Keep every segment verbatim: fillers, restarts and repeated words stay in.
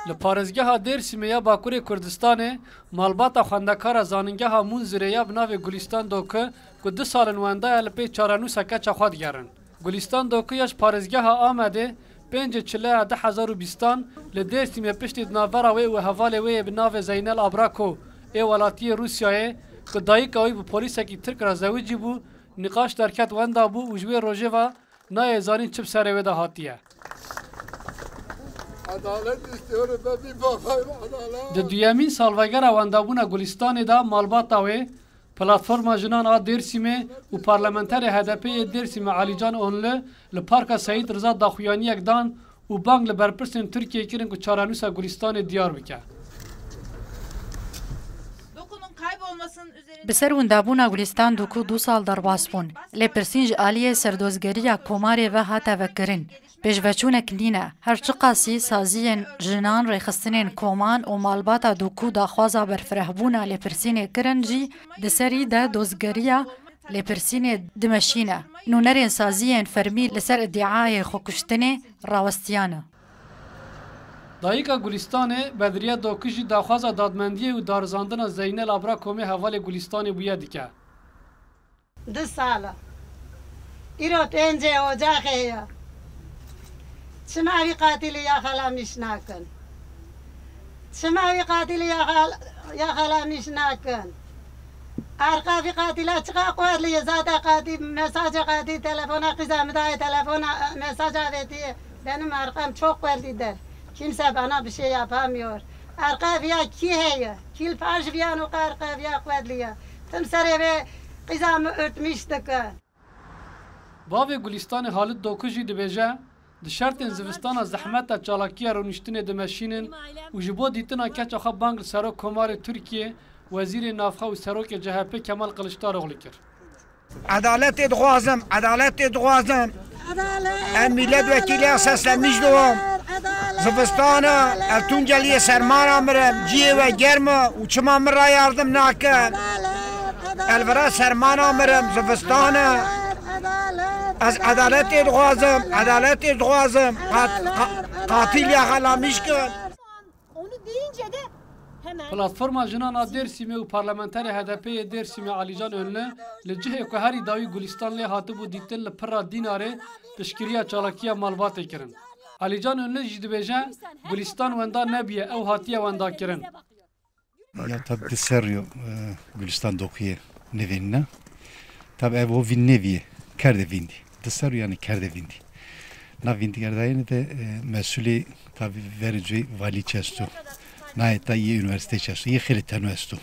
Li parêzgeha Dêrsimê ya Bakurê Kurdistanê malbata xwendekara zanîngeha Munzirê ya bi navê Gulistan Doku ku du sal in wenda ye, li pê çarenûsa keça xwe digerin. Gulistan Doku ya ji parêzgeha Amedê pêncê Çileya du hezar û bîstan li Dêrsimê piştî di navbera wê û hevalê wê yê bi navê Zeynel Abrako ê welatiyê Rûsyayê ku dayika wî bi polîsekî Tirk re zewicî bû, nîqaş derket wenda bû û ji wê rojê ve nayê zanîn çi bi serê wê de hatiye. Adalet istiyorum ben, bir bakayım adalet. Di duyemîn salvegera wendabûna Gulistanê de malbata wê, Platforma Jinan a Dêrsimê û parlamenterê H D P yê Dêrsimê Alîcan Onlu li Parka Seyîd Riza daxuyaniyek dan û bang li berpirsên Tirkiyê kirin ku çarenûsa Gulistanê diyar bike. Dokunun kaybolmasının üzerine Bi ser windabûna Gulistan Doku du sal derbas bûn. Lêpirsîn ji aliyê serdozgeriya komarê ve hate vekirin. Pêşveçûnek nîne. Her çiqasî saziyên jinan, rêxistinên koman û malbata Doku daxwaza berfirehbûna lêpirsînê kirin jî, di serî de dozgeriya lêpirsînê dimeşîne. Nûnerên saziyên fermî li ser îdiayê xwekuştinê rawestiyane. Dayika Gulistanê Bedriye Doku jî daxwaza dadmendiyê û darizandina Zeynel Abrakomê hevalê Gulistanê bûye dike. Du sal e. Îro pêncê Ocaxê ye. Çima vî qatilî ya xelamîş nakin? Çima vî qatilî ya xel-, ya xelamîş nakin? Erqa vî qatila çiqa qedliye, zate qatî, mesajê qatî, telefona qîza min dayê, telefona, e, mesaja vêtiye. Benim arkam çok bellidir. Kimse bana bir şey yapamıyor. Erqa viya kî heye? Kî li paş viya nûka erqa viya qedliye? Tim serê vê qîza min örtmüş dike. Bavê Gulistanê Halit Doku jî dibêje, di şertên zivistana zehmet de çalakiya rûniştinê dimeşînin û ji bo dîtina keça xwe bang li Serok Komarê Tirkiyê, Wezîrê Navxwe û Serokê C H P Kemal Kılıçdaroğlu kir. Edaletê dixwazim, edaletê dixwazim. Em milletvekîliya seslenmiş dibim. Zivistana, ez Tunceliyê sermana mirim, cihê we germ e û çima min re yardim nakin? Ez vira sermana mirim, zivistana. Ez edaletê dixwazim, edaletê dixwazim. Qat-, qa-, qatil ya xelamîş kin. Onu deyince de hemen Platforma Jinan a Dêrsimê û parlamenterê H D P yê Dêrsimê Alîcan Önlü li cihê ku herî dawî Gulistan lê hatibû dîtin li pirra Dînarê piştgiriya çalakiya malbatê kirin. Alîcan Önlü jî dibêje, Gulistan wenda nebiye, ew hatiye wendakirin. Ya tab di ser yo, e, Gulistan Dokuyê nivînine. Tab ev o vîn neviye, kerde vîndî. Di ser yo yani kerde vîndî. Na vîndîgerdayene de, e, mesulê tabi verê cuê valî çesto. Nayê ta yê üniversite çesto. Yê xêlê teno esto.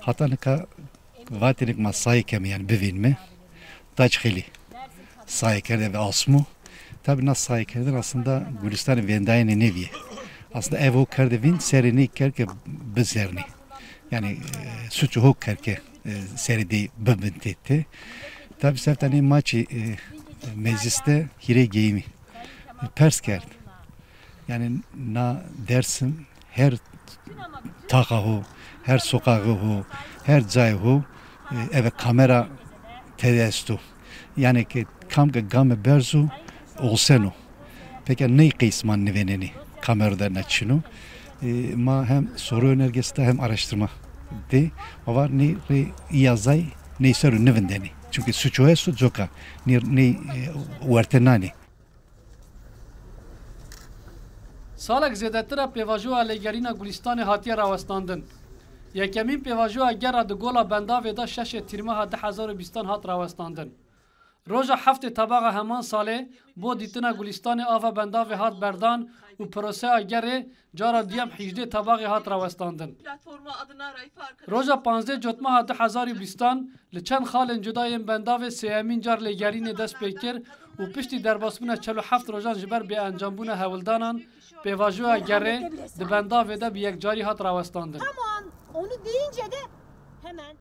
Hata nika vatênek ma sayê keme yani bivînme. Taç xêlî sayê kerde ve asmo. Tabi na sayê kerdin aslında Gulistanê vendayene neviye. Aslında ev o kerde vîn serê nê kerke bizernî. Yani, e, suçu ho kerke, e, serê dê bibin tê te. Tabi sefta nê maçî, e, mecliste hîrê geyimî. E, pers kerd. Yani na Dersim her taxa ho, her sokaxê ho, her cayê ho, e, eve kamera tede esto. Yani ki kam ke game berzo olseno. Peki ney qeysman nivênenî kamera de neçino. E, ma hem soru önergesi de hem araştırma de. Ma var ney re yazay ney seru nivindeni. Çünkü suçu esto coka. Ney, ney, e, werte nani. Salek zêdetir e pêvajoya lêgerîna Gulistanê hatiye rawestandin. Yekemîn pêvajoya gera di gola Bendavê de şeşê Tîrmeha du hezar û bîstan hat rawestandin. Roja heftê Tebaxa heman salê bo dîtina Gulistanê ava Bendavê hat berdan û proseya gerê cara duyem hîjdê Tebaxê hat rawestandin. Roja panzdeh Cotmeha du hezar û bîstan li çend xalên cuda yên Bendavê sêyemîn car lêgerînê dest pê kir û piştî derbasbûna çel û heft rojan ji ber bêencambûna hewldanan, pêvajoya gerê di Bendavê de bi yekcarî hat rawestandin. Tamam, onu deyince de hemen